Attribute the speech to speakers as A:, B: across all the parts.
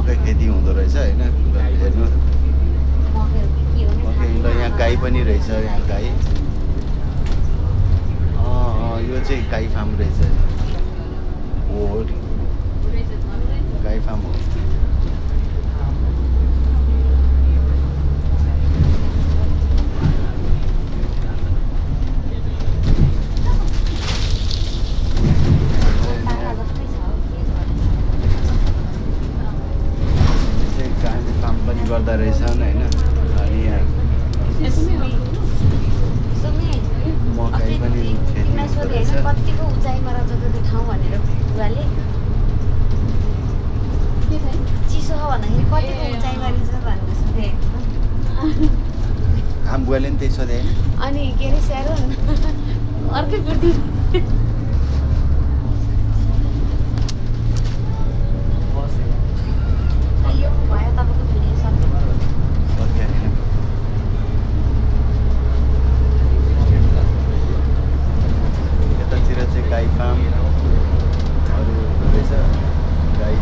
A: मकै खेती हुँदो रहेछ होइन हेर्नु मकै ल यहाँ गाई पनि रहेछ यहाँ गाई यो चाहिँ गाई फार्म रहेछ हो गाई फार्म हो गर्दा रहेछन् होइन अनि यहाँ मकै पनि खेती हुँदो रहेछ
B: कतिको उचाइमा रहेछ त्यो ठाउँ भनेर बुवाले चिसो हो भन्दाखेरि कतिको उचाइमा रहेछ भनेर सोधे
A: हाम बुवाले पनि त्यही सोधे
B: अनि के अरे स्यारो अर्कै कुर्ती
A: गाई फार्महरू रहेछ गाई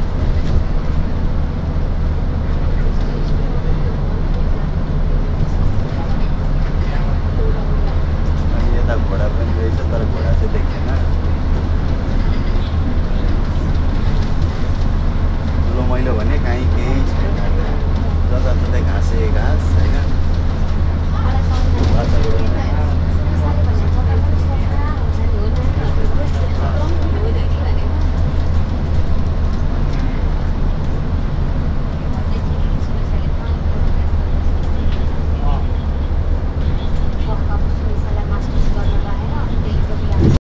A: अनि यता घोडा पनि रहेछ तर घोडा चाहिँ देख्दैन